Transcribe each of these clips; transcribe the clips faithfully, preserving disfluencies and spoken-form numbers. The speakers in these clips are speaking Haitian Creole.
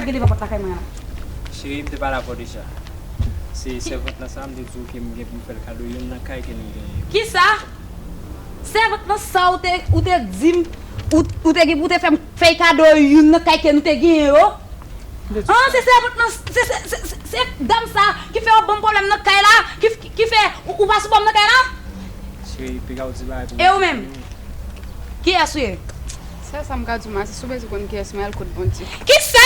Ki li pa pot lakay mwen an? Cheri, m te pale avè w deja. Se sèvant lan sa, m te di w ke m gen pou m fè l kado youn nan kay ke nou genyen yo. Kisa? Sèvant lan sa ou te, ou te di m, ou, ou te gen pou te fè m fè kado youn nan kay ke nou te genyen yo? An, se sèvant lan, se, se, se, se, se dam sa ki fè w ap ban m pwoblèm nan kay la, ki, ki, ki fè ou, ou pa sou bò m nan kay la? Cheri, piga w di bagay pou mwen. E ou menm? Kiyès ou ye? Sèl sa m ka di w, Masi, si w bezwen konn kiyès mwen, al kot Bondye. Kisa?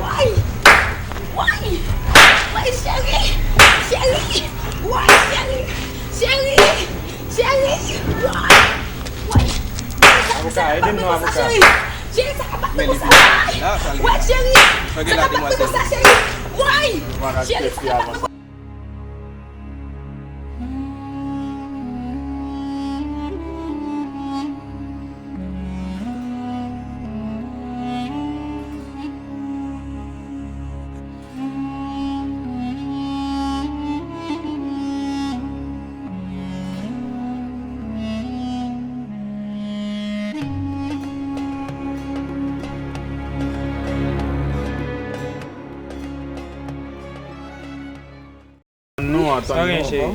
Woy! Woy! Woy, cheri! Cheri! Woy, cheri! Cheri! Cheri! Woy! Woy! Avoka, ede m non, avoka. Cheri, sa ka bat mwen konsa, woy! Woy, cheri! Sa ka bat mwen konsa, cheri! Woy! Cheri, sa ka bat mwen konsa. Nou antann nou ankò.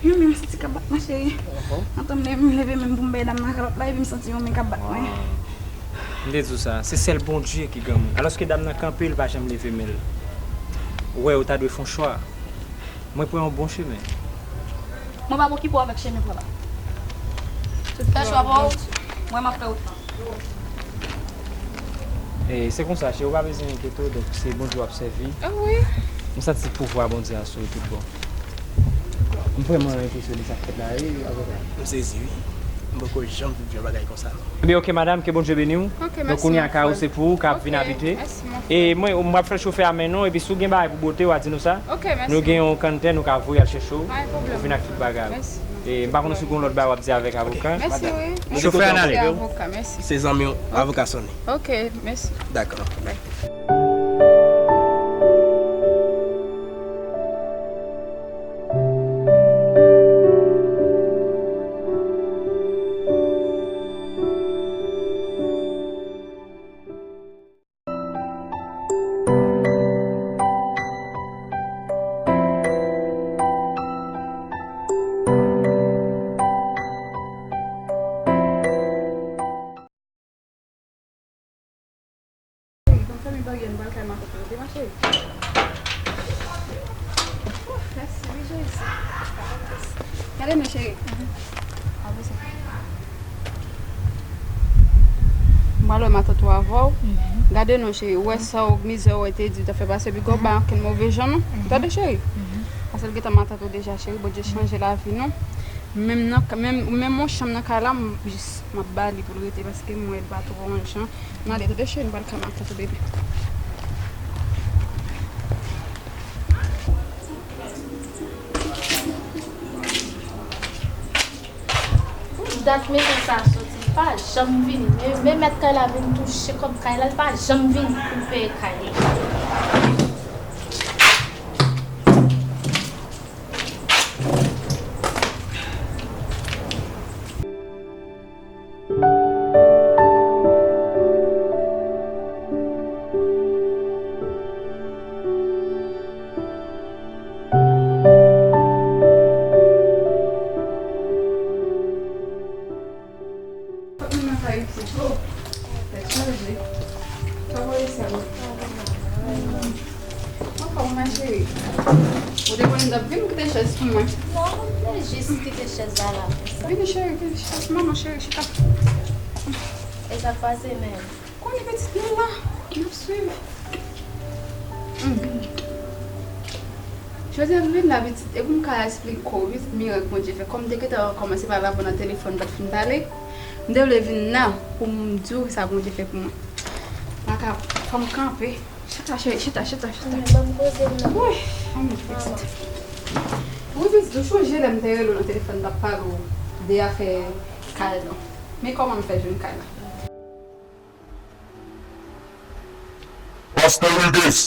Yo, men m santi k ap bat mwen, cheri. Antan m leve, m leve men m pou m bay dam nan kalòt la, epi m santi yon men k ap bat mwen. M te di w sa, se sèl Bondye ki granmoun. Alòske dam nan kanpe, l pa janm leve men l. Ou wè, ou ta dwe fè yon chwa. Mwen pran yon bon chemen. Mwen p ap okipe w avèk chemen w pran la. Fè chwa pa w, mwen m ap fè wout lan. E, se konsa, cheri, ou pa bezwen enkyete w, donk se Bondye w ap sèvi. Ah wi. M santi pouvwa Bondye a sou ou tout bon. M vrèman enpresyone sa k fèt la, wi, avoka. M sezi, wi. M poko janm viv yon bagay konsa, non. Ebyen, oke, madanm, ke Bondye beni w. Oke, mèsi. Donk, kounye a, kay ou se pou ou, ka vin abite. Oke, mèsi. E mwen, m ap fè chofè a mennen w, epi si w gen bagay pou bwote, w a di nou sa. Oke, mèsi. Nou gen yon kanntè, nou ka voye al chèche w. Pa gen pwoblèm. Ou vin ak tout bagay. Mèsi. E m pa konnen si w gen yon lòt bagay w ap di avèk avoka. Mèsi, wi. Chofè a n ale. Mèsi, avoka, mèsi. Se zanmi w, avoka Sony. Oke, mèsi. Dakò. Bye. Ban m fèmen baryè, m pral kay matant mwen, oke, ma chérie? Oh, mèsi, wi, Jezi. Gade non, cheri. Avanse. M pral wè matant ou avè w. Gade non, cheri, ou wè sa w, mizè w te di w ta fè pase, pi gwo ba ankenn move jan, non. Tande, cheri. Paske l gentan matant ou deja, cheri, Bondye chanje lavi nou. Menm nan, menm, menm yon chanm nan kay la, m jis, m ap ba li pou l rete, paske m wè l pa twò yon jan. N ale, tande cheri, n pral kay matant ou, baby. Pou dat mesye sa soti, li pa janm vini. Men, men mèt kay la vin touche kòb kay la, li pa janm vini pou l peye kay li. Kot moun nan ka isit? Oh, tèt chaje. Kòman w ye, sè m? Anfòm, ma chérie. Ou te konnen m t ap vin, kite chèz pou mwen. Non, mwen vle jis kite chèz la la. Vini, cheri, vini, chita sou manman, cheri, chita. E sa k pase menm? Konnen pitit nou la, n ap swiv. Hmm. Jodi a m vin la, pitit, e pou m ka esplike w, pitit, mirak Bondye fè. Kòm m te gentan kòmanse pale avè w nan telefòn, m pa t fin pale, m te vle vin la pou m di w sa Bondye fè pou mwen. M pa ka, fò m kanpe. Chita, cheri, chita, chita, chita. Ban m poze m nan. Wi, anmwey, pitit. Wi, pitit, ou chonje lè m te rele w nan telefòn, m t ap pale w de afè kay lan. Men kòman m fè jwenn kay la? Pastè Wilguens!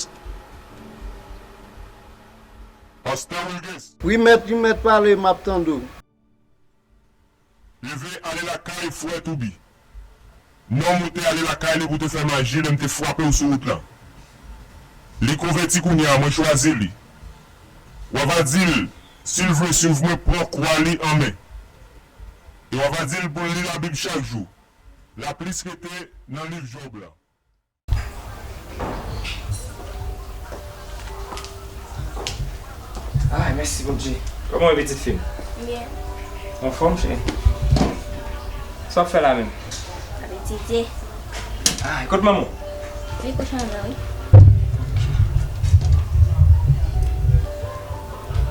Pastè Wilguens! Wi, mèt, wi, mèt, pale, m ap tande w. Leve ale lakay frè Toubi. Nonm ou te ale lakay li pou te fè maji, lè m te frape w sou wout la. Li konvèti kounye a, mwen chwazi li. W a va di l, si l vle swiv mwen, pran kwa li an men. E w a va di l pou l li Labib chak jou. L ap plis rete nan liv Jòb la. Ay, mèsi Bondye. Kòman w ye, pitit fi m? Byen. Anfòm, cheri? Sa w ap fè la menm? Ap etidye. Ay, kot manman w? Li kouche anndan, wi.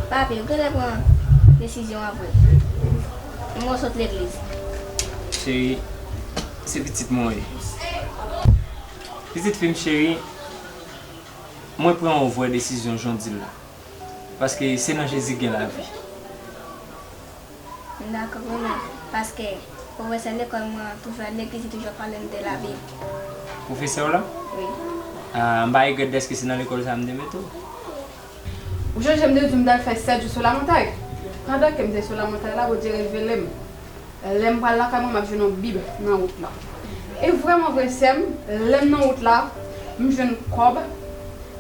Papi, ou genlè pran desizyon an vre. Mwen sot legliz. Cheri, se pitit mwen w ye. Pitit fi m cheri, mwen pran yon vrè desizyon jan w di l la. Paske se nan Jezi gen lavi. M dakò, wi, men paske pwofesè lekòl mwen an toujou al legliz, li toujou ap pale m de Labib. Pwofesè w la? Wi. Ah, m pa regrèt dèske se nan lekòl sa a m te mete w. Ou chonje m te di w m t al fè sèt jou sou lamantay? Pandan ke m te sou lamantay la, Bondye revele m. Lè m pral lakay mwen, m ap jwenn yon Bib nan wout la. E vrèman vre, sè m, lè m nan wout la, m jwenn kòb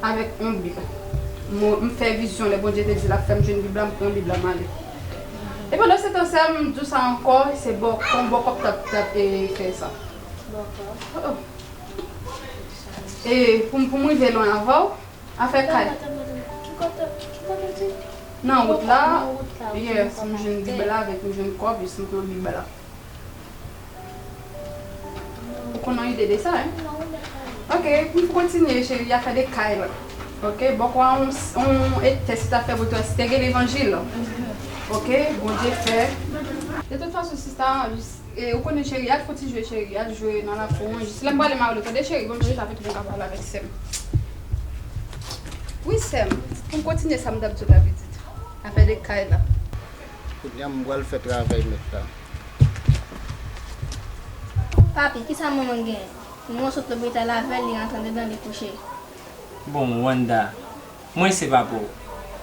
avèk yon Bib. Mwen, m fè vizyon, lè Bondye te di l ap fè m jwenn Bib la, m pran Bib la, m ale. E pandan se tan, sè m, m di w sa ankò, se bò, yon bòkò t ap, t ap, e, fè sa. Bòkò. Oh, oh. E pou m, pou m rive lwen avè w, afè kay. Ki kote, ki kote w di? Nan wout la, nan wout la, yes, m jwenn Bib la avèk m jwenn kòb, yes, m pran Bib la. Ou konn yon ide de sa, hein? Ok, pou n kontinye, cheri, afè de kay la. Ok, bòkò a yon, yon tès li t ap fè pou l wè si te gen levanjil. Ok, Bondye fè. De tout fason, sista, e, ou konnen, cheri, al fè ti jwe, cheri, al jwe nan lakou an. Jis lè m prale m a rele w, tande, cheri, bon, m chita pitit m ka pale avèk sè m. Wi, sè m, pou m kontinye sa m t ap di w la, pitit. Afè de kay la. Kounye a m pral fè travay mèt la. Papi, kisa manman gen? Mwen sot lopital avè l, li rantre anndan, li kouche. Bon, Wanda, mwen se papa w.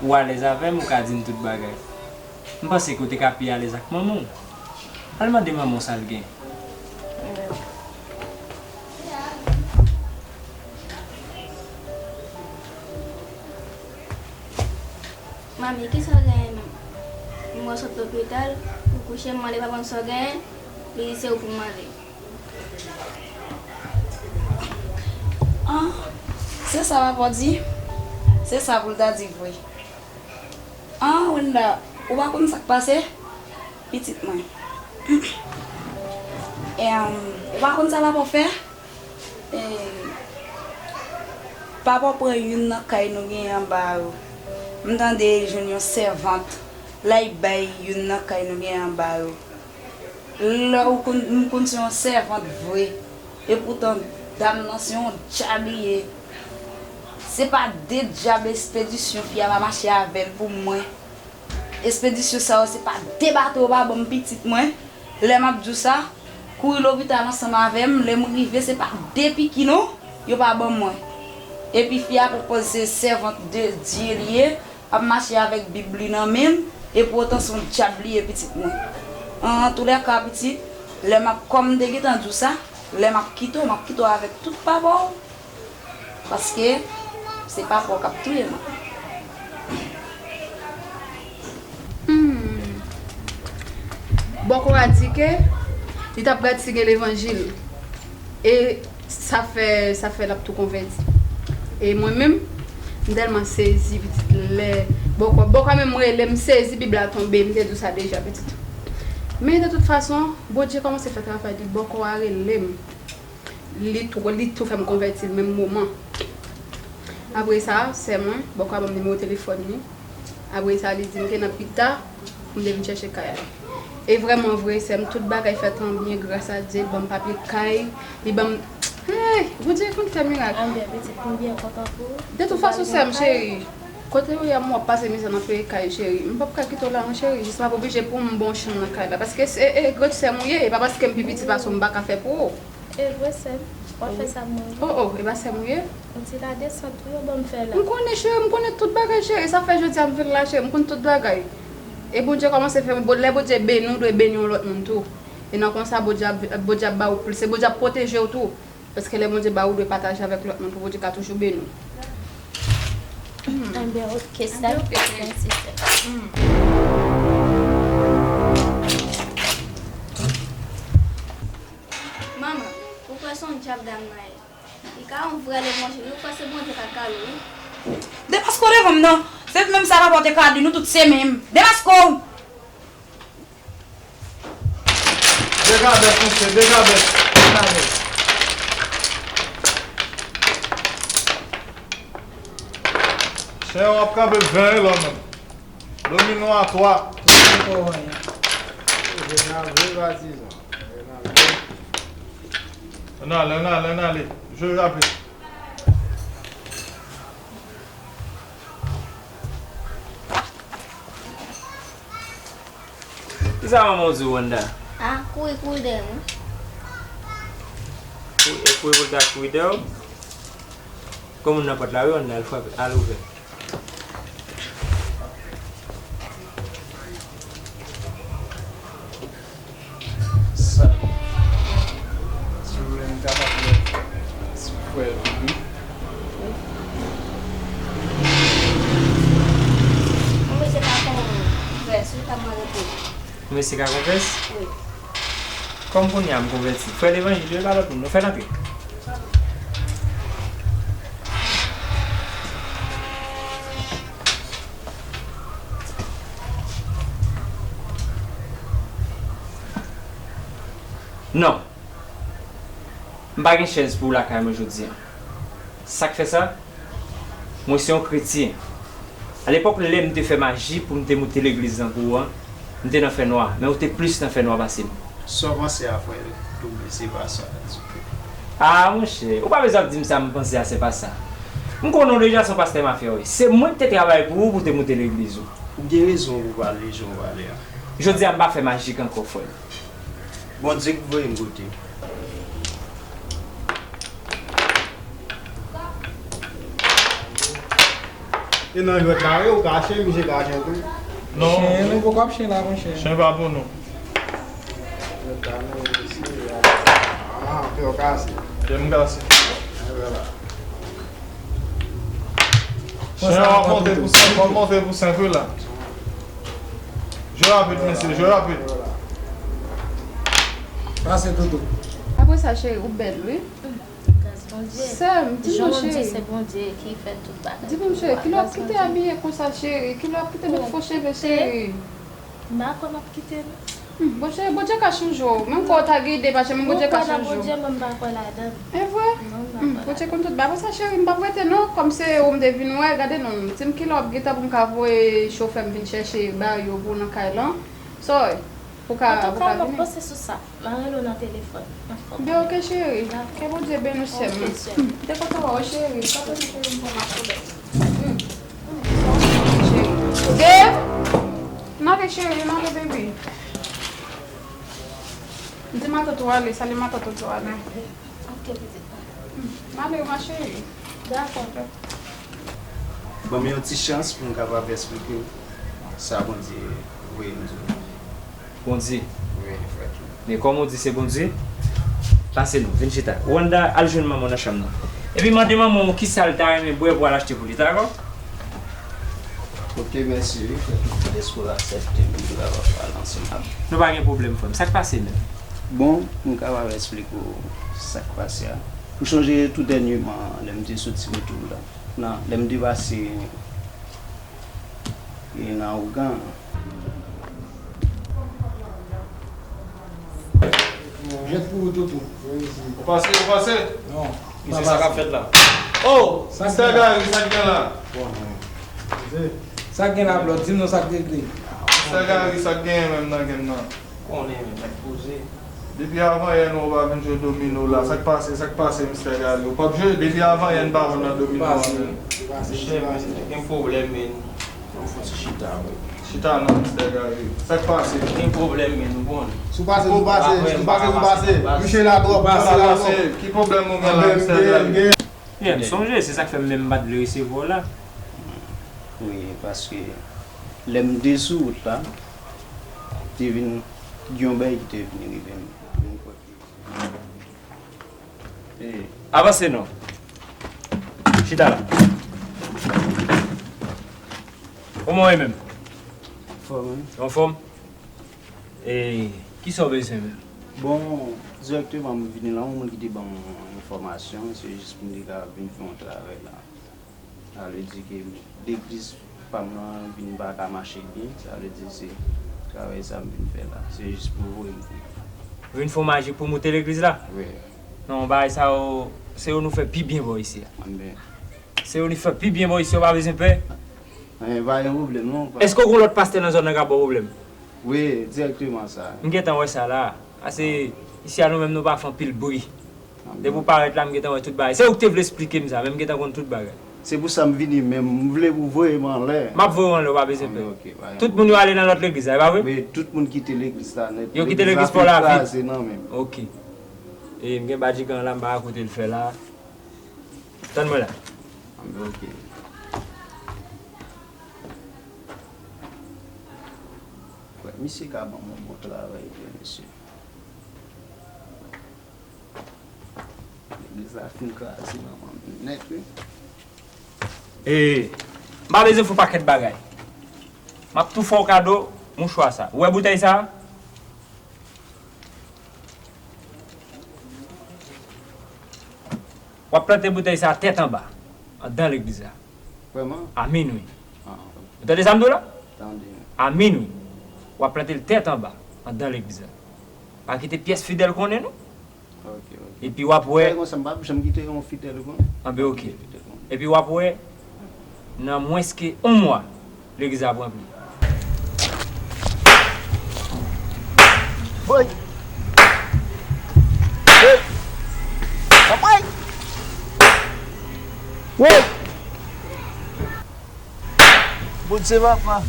Ou alèz avè m, ou ka di m tout bagay. M panse ke w te ka pi alèz ak manman w. Al mande manman w sa l gen. Manmi, kisa w gen? Mwen sot lopital, ou kouche, m mande papa m sa w genyen, li di se ou pou m mande. Ah, se sa papa w di? Se sa pou l ta di vre. Ah, Wanda, ou pa konn sa k pase? Pitit mwen. Em, ou pa konn sa papa w fè? E, papa w pran youn nan kay nou genyen anba a yo. M tande l jwenn yon sèvant, l al bay youn nan kay nou genyen anba a yo. Lè ou konn, m konn se yon sèvant vre. Epoutan, dam nan se yon dyab li ye. Se pa de dyab espedisyon fi a pa mache avè l pou mwen. Espedisyon sa yo, se pa de bato yo pa ban m pitit mwen. Lè m ap di w sa, kouri lopital ansanm avè m, lè m rive, se pa de piki non, yo pa ban mwen. Epi fi a pran pòz se sèvant de Dye li ye, ap mache avèk Bib li nan men l, epoutan se yon dyab li ye, pitit mwen. An, antoulèka, pitit, lè m ap, kòm m te gentan di w sa, lè m ap kite w, m ap kite w avèk tout papa w. Paske se papa w k ap touye m. Hmm. Bòkò a di ke li t ap gad si gen levanjil. E sa fè, sa fè l ap tou konvèti. E mwen menm, m tèlman sezi, pitit, lè bòkò, bòkò menm rele m, sezi, Bib la tonbe, m te di w sa deja, pitit. Men de tout fason, Bondye kòmanse fè travay li, bòkò a rele m. Li tou, li tou fè m konvèti l menm moman. Apre sa, sè mwen, bòkò a ban m nimewo telefòn li. Apre sa, li di m ke nan pita, pou m te vin chèche kay la. E vrèman vre, sè m, tout bagay fèt an byen, gras a Dye, li ban m papye kay, li ban m, hey, Bondye konn fè mirak. Anben, pitit, m byen kontan pou ou. De tout fason, sè m, cheri, kote ou ye a, m wè w ap pase mizè nan peye kay, cheri. M p ap ka kite w la, non, cheri. Jis m ap oblije pou m ba w chanm nan kay la. Paske se, e, gran sè m ou ye, e pa paske m pi piti pase w, m pa ka fè pou ou. E vre, sè m, w ap fè sa pou mwen vre. Oh, oh, e pa sè m ou ye? Yon ti ladesant tou yo ban m fè la. M konnen, cheri, m konnen tout bagay, cheri. Sa fè jodi a m vin la, cheri, m konn tout bagay. E Bondye kòmanse fè, bon, lè Bondye beni w, w dwe beni yon lòt moun tou. E nan konsa, Bondye ap, Bondye ap ba ou plis, e Bondye ap pwoteje w tou. Paske lè Bondye ba ou, ou dwe pataje avèk lòt moun pou Bondye ka toujou beni w. Anben, oke, sa mèsi, sè. Manman, ou kwè se yon djab dam nan ye? Li ka yon vrè levanjil, ou kwè se Bondye k ap kale w, wi. Demaske w devan m non. Se menm sa papa w te ka di nou tout se menm. Demaske w! Degabèt, monchè, degabèt. Chen w ap kanpe ven lò menm. Domino a twa. Ann ale, ann ale, ann ale. Jwe rapid. Kisa manman w di w, Wanda? A, kouri, kouri dèyè m, wi. Kouri, e kouri pou l ta kouri dèyè w? Kòm moun nan pòt la, wi, Wanda, al frape, al ouvè. Sa, si w vle, m kapab fè, fè l pou ou. Yon mesye ka konfès, wi, k ap mande pou ou. Yon mesye ka konfès? Wi. Kòm kounye a m konvèti, frè levanjil yo, e pa lòt moun, non, fè l antre. Non. M pa gen chèz pou w lakay mwen jodi a. Sa k fè sa? Mwen se yon kretyen. Alepòk, lè m te fè maji pou m te moute legliz lan pou ou an, m te nan fènwa, men ou te plis nan fènwa pase m. Sa w panse a, frè Doble, se pa sa, souple. A, monchè, ou pa bezwen ap di m sa m panse a, se pa sa. M konnen w deja se yon pastè mafya w ye. Se mwen ki te travay pou ou pou w te moute legliz ou. Ou gen rezon pou w pale jan w pale a. Jodi a, m pa fè majik ankò, frè m. Bondye ki voye m kote. E nan jwèt la, wi, ou kache, misye kache tou. Non. Chen, nou poko ap chen la, monchè. Chen pa pou nou. Jwèt la, nou, mesye, a, kè w kase. Kè m kase. E vwala. Chen an ap monte pou senk, w ap monte pou senk, wi, la. Jwe rapid, mesye, jwe rapid. Pase, Toto. Apre sa, cheri, ou bèl, wi. Gras Bondye. Sè m, di non, cheri. Jan w di, se Bondye ki fè tout bagay. Di non, cheri, kilè w ap kite abiye konsa, cheri? Kilè w ap kite met fo cheve, cheri? M pa kwè m ap kite, non. Hmm, bon, cheri, Bondye ka chanje w. Menm kò w ta gide, pa chanje, men Bondye ka chanje w. Ou kwè nan Bondye, mwen m pa kwè ladan l. E vre? Non, m pa kwè ladan l. Hmm, Bondye konn tout bagay. Konsa, cheri, m p ap rete, non. Kòm se ou m te vin wè, gade non. Di m kilè w ap gentan pou m ka voye chofè m vin chèche bagay yo pou w nan kay lan. Sa w wè? Pou ka, pou ka vini. Antouka, m ap panse sou sa. M a rele w nan telefòn. M ap fè w konnen. Ben, oke, cheri. Dakò. Ke Bondye beni w, sè m. Oke, sè m. M te kontan wè w, cheri. Pa konnen, cheri, m pran mache bèt. Hmm. Cheri. Dave! N ale, cheri, n ale, baby. Di matant ou ale, salye matant ou, di w ale. Oke, pitit mwen. Hmm. N ale, ma cheri. Dakò. Ban m yon ti chans pou m kapab eksplike w sa Bondye voye m di w. Bondye. Wi, frè Tou. Men kòm ou di se Bondye, pase non, vin chita. Wanda, al jwenn manman w nan chanm nan. Epi mande manman w kisa l ta renmen bwè pou al achte pou li, dakò? Oke, mèsi wi, frè Tou, dèske w aksepte pou nou kapab pale ansanm. Nou pa gen pwoblèm, frè m. Sa k pase menm? Bon, m kapab eksplike w sa k pase a. Ou chonje tou dènyèman, lè m te soti retour la. Nan, lè m te pase e nan ougan. Jwèt pou ou, Toto. Ou pase, ou pase? Non. Misye, sa k ap fèt la? Oh, Mister Gary, sa k gen la? Bon, non. Sa k gen la, Blòd? Di m non sa k regle. Mister Gary, sa k genyen menm nan game nan? Konnen, men, mèt poze. Depi avan yè, non, ou pa vin jwe domino la. Sa k pase, sa k pase, Mister Gary? Ou p ap jwe depi avan yè, n pa wè w nan domino a, men. Monchè, men, gen pwoblèm, men. Yon fouti chita, wi. Chita non, Mister Gary. Sa k pase? Gen pwoblèm, men, ou konnen. Si w pase, si w pase, si w pase, si w pase. Misye la twòp, misye la twòp. Ki pwoblèm ou gen la, Mister Gary? Byen, m sonje, se sa k fè m menm m pa t vle resevwa w la. Wi, paske lè m te sou wout la, te vin Gen yon bagay ki te vin rive m. Vin kwè. E, avanse non. Chita la. Kòman w ye menm? Anfòm, wi. Anfòm? E, kisa w bezwen menm? Bon, dirèkteman, m vini la, yon moun ki te ban m yon enfòmasyon, se jis pou m te ka vin fè yon travay la. Sa vle di ke legliz pa m nan vin pa ka mache byen, sa vle di se travay sa m vin fè la, se jis pou voye m pou yo. Vin fè yon majik pou moute legliz la? Wi. Non, bagay sa yo, se yo nou fè pi byen bò isi a. Anben. Se yo nou fè pi byen bò isi, yo pa bezwen pè. Anyen, pa gen pwoblèm non. Èske w gen lòt pastè nan zòn nan k ap ba w pwoblèm? Wi, dirèkteman sa. M gentan wè sa la. Ase, isi a nou menm nou pa fè anpil bri. Depi w parèt la, m gentan wè tout bagay. Se ou ki te vle esplike m sa, men m gentan konn tout bagay. Se pou sa m vini menm, m vle pou voye m anlè. M ap voye w anlè, w pa bezwen pè. Anben, ok, pa gen pwoblèm. Tout moun yo ale nan lòt legliz la, e pa vre? Wi, tout moun kite legliz la nèt. Yo kite legliz pa w la vit? Legliz la fin kraze nan men m. Ok. E m gen badjikan la, m pa wè kote l fè la. Tann mwen la. Anben, ok. Frè, misye ka ban m yon bon travay vre, mesye. Legliz la fin kraze nan men m nèt, wi. E, m pa bezwen fè yon pakèt bagay. M ap tou fè w kado mouchwa sa. Ou wè boutèy sa? W ap plante boutèy sa tèt anba, anndan legliz la. Vrèman? A minwi. Ah. Ou tande sa m di w la? Tande. A minwi. W ap plante l tèt anba, anndan legliz la. Pa kite pyès fidèl konnen non. Ok, ok. Epi w ap wè. Fè konsa, m p ap janm kite yon fidèl konnen. Anben, ok. Fidèl konnen. Epi w ap wè, nan mwens ke yon mwa, legliz la ap ranpli. Woy! Woy! Woy! Bondye papa.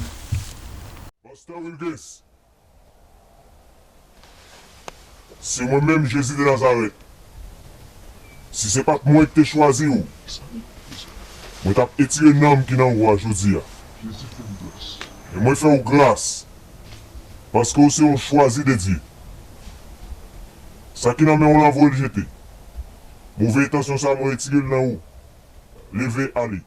Pastè Wilgens. Se mwen menm, Jezi de Nazarèt. Si se pa t mwen ki te chwazi w, mwen t ap etire nanm ki nan ou a jodi a. Men mwen fè w gras, paske w se yon chwazi de Dye. Sa ki nan men w la, voye l jete. Move entansyon sa, mwen retire l nan ou. Leve, ale.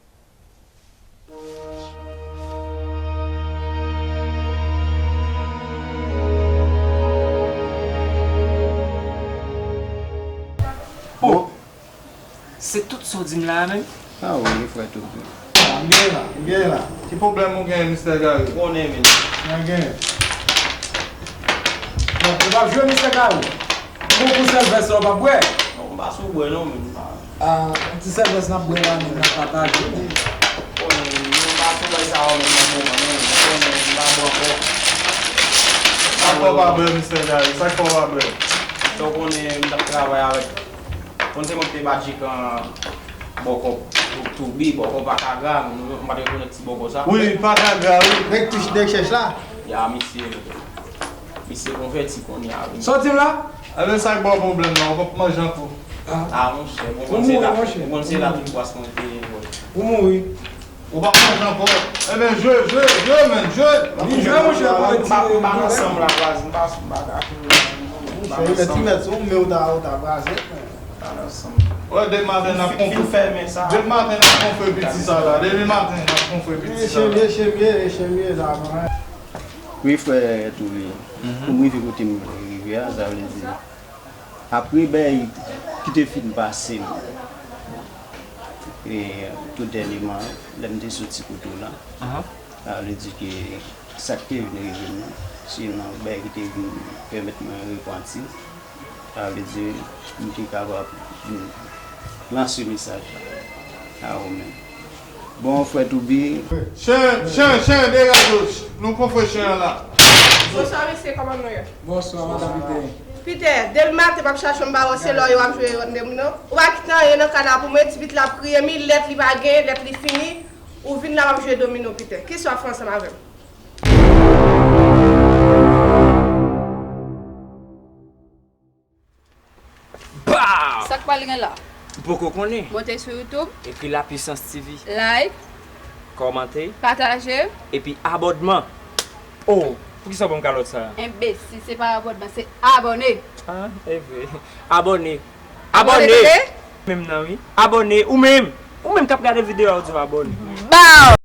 Oh! Se tout sa w di m la a menm? Ah wi, frè Toby. Ah, m byen la, m byen la. Ki pwoblèm ou genyen, mistè Gary? Ou konnen, men. Mwen genyen. Bon, ou p ap jwe, mistè Gary? Ou gon pou sèl vès la, ou p ap bwè? Non, m pa sou bwè non, men. Ah, yon ti sèl vès n ap bwè la, men n ap pataje. Bon, men, m pa sou bwè sa yo menm nan moman, non, men, ou konnen, m pa bwè ankò. Sa k fè w pa bwè, mistè Gary? Sa k fè w pa bwè? Sa w konnen, m t ap travay avèk, konn se mwen ki te ba Djikan bòkò, Toubi, bòkò Pakagra, m pa t rekonèt ti bòkò sa. Wi, Pakagra, wi. Nèg touch, nèg chèch la. Ya, misye. Misye konvèti kounye a, wi. Sa w di m la? Enben, sa k ba w pwoblèm nan, ou p ap manje ankò. Ah, monchè, bon, ou konn se la, ou konn se la tout bwasman te ye, bro. Ou mouri. Ou p ap manje ankò. Enben, jwe, jwe, jwe, men, jwe. Li jwe, monchè, pou retire. M pa, m pa nan sanm la, baz, m pa, m pa ka jwe. M pa nan sanm. Ti mèt, se yon men ou ta, ou ta kraze. Wè, depi maten n ap konfwe. Fin fèmen sa. Depi maten n ap konfwe piti sa la. Depi maten n ap konfwe piti sa la. Chemye, chemye, chemye la, man. Wi, frè Toubi. Pou m rive kote m rive a, sa vle di, apre bagay ki te fin pase m, e, tou dènyèman, lè m te soti kote w la, sa vle di ke sa k te vin rive m nan, se yon bagay ki te vin pèmèt mwen repanti. Sa vle di, m te kapab vin lanse mesaj la a ou menm. Bon, frè Toubi. Chen, chen, chen, degaje w. Nou konfwe chen an la. Bonswa, mesye, kòman nou ye? Bonswa, madan Piter. Piter, depi maten m ap chache w, m pa wè w, se lè w ap jwe randevou non. Ou pa kite anyen nan kay la pou mwen, ti pitit la ap kriye, mi lèt li pa gen, lèt li fini. Ou vin la w ap jwe domino, Piter. Kisa w ap fè ansanm avè m? Pow! Sa k pral gen la? M poko konnen. Monte sou YouTube. Ekri La Puissance T V. Like. Kòmante. Pataje. Epi abònman. Oh! Poukisa w ban m kalòt sa a? Enbesil, se pa abònman, se abòne. Ah, e vre. Abòne. Abòne. Menm nan wi. Abòne. Ou menm. Ou menm k ap gade videyo a, ou di w abòne. Baw!